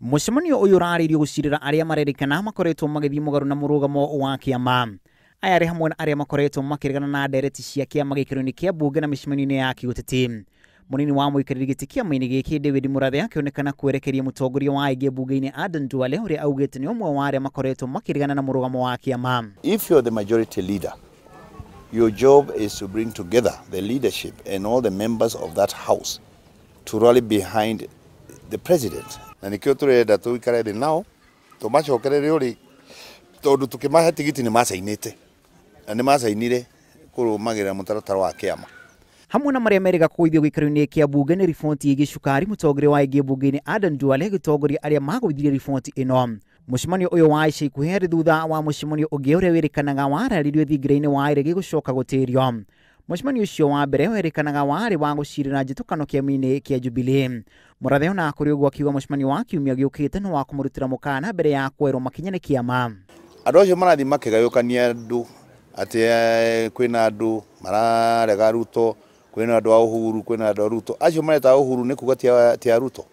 Mũcemanio ũyũ ũrarĩirio gũcirĩra arĩa marerĩkana makoretwo magĩthiĩ mũgarũ na mũrũgamo wa kĩama. Aya arĩ hamwe na arĩa makoretwo makĩregana na ndereti cia kĩama gĩikaro-inĩ kĩa mbunge na mĩcemanio-inĩ ya kĩũteti. Mũnini wa mũikarĩri gĩtĩ kĩama-inĩ gĩkĩ David Murathe akĩonekana kwerekeria mũtongoria wa aingĩ mbunge-inĩ Aden Duale ũrĩa augĩte nĩ ũmwe wa arĩa makoretwo makĩregana na mũrũgamo wa kĩama. If you're the majority leader, your job is to bring together the leadership and all the members of that house to rally behind the president. Na nikio turenda tuikare thĩ nao tũmacokererie ũrĩ tondũ tũkĩmahe tigiti nĩ macainĩte na nĩ macainire kũrũmagĩrĩra mũtaratara wa kĩama. Hamwe na marĩa merĩga kũgũithio gĩikaro-inĩ kĩa mbunge nĩ riboti ĩgiĩ cukari. Mũtongoria wa aingĩ mbunge-inĩ Aden Duale agĩtongoria arĩa magũithirie riboti ĩno. Mũcemanio ũyũ wa ica ikuhĩ arĩ thutha wa mũcemanio ũngĩ ũrĩa wĩrĩkanaga wararirio thingira-inĩ wa iregi gũcoka gũtĩrio. Mũcemanio ũcio wa mbere werĩkanaga warĩ wa gũcirĩra njĩtũkano kĩama-inĩ kĩa Jubilee. Murathe ona kũrĩ ũguo akiuga mũcemanio wa kiumia gĩũkĩte nĩ wa kũmũrutĩra mũkana mbere ya kwerwo makinya nĩ kĩama. Andũ acio marathiĩ makĩgayũkania andũ atĩ kwĩna andũ mararega Ruto, kwĩna andũ a Uhuru, kwĩna andũ a Ruto. Acio mareta Uhuru nĩ kuga ti a Ruto,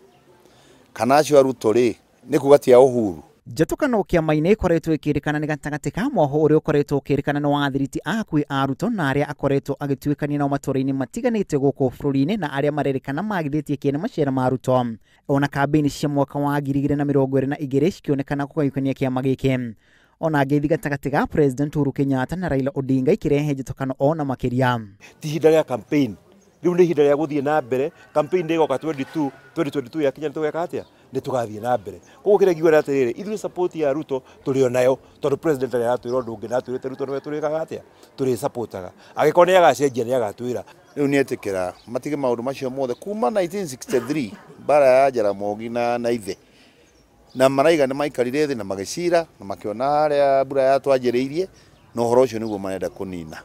kana acio a Ruto rĩ nĩ kuga ti a Uhuru. Njatũkano kĩama-inĩ ĩkoretwo ĩkĩrĩkana nĩ gatagatĩ ka mwoho ũrĩa ũkoretwo ũkĩrĩkana nĩ wa athiriti a hakuhĩ a Ruto na arĩa akoretwo agĩtuĩkania nao matũũra-inĩ matiganĩte gũkũ bũrũri-inĩ na arĩa marerĩkana magithĩtie kĩene macera ma Ruto. Ona kambĩini cia mwaka wa 2022 cikĩonekana kũgayũkania kĩama gĩkĩ. Ona ngeithi gatagatĩ ga President Uhuru Kenyatta na Raila Odinga ikirehe njĩtũkano ona makĩria. Ti ihinda rĩa campaign, rĩu nĩ ihinda rĩa gũthiĩ na mbere. Campaign ndĩgoka 2022 yakinya nĩtũgeka atĩa, nĩtũgathiĩ na mbere. Koguo kĩrĩa ngiuga nĩ atĩrĩrĩ, ithuĩ support ya Ruto tũrĩ o nayo, tondũ president arĩa aratwĩra ũndũ ũngĩ na atwĩrĩte Ruto nĩwe tũrĩkaga atĩa, tũrĩsupportaga. Angĩkorwo nĩ agacenjia nĩ agatwĩra. Rĩu nĩetĩkĩra matige maũndũ macio mothe kuma 1963 mbara ya Jaramogi na ithe na maraiga nĩ maikarire thĩ na magĩcira na makĩona harĩa mbura yatwanjĩrĩirie na ũhoro ũcio nĩguo marenda kũnina.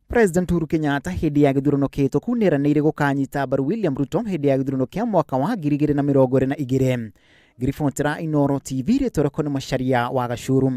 President Uhuru Kenyatta hĩndĩ ya gĩthurano kĩhĩtũku nĩeranĩire gũkanyita mbaru William Ruto hĩndĩ ya gĩthurano kĩa mwaka wa 2022. Ngiribotera Inooro TV, rĩtwa rĩakwa nĩ Macharia wa Gacuru.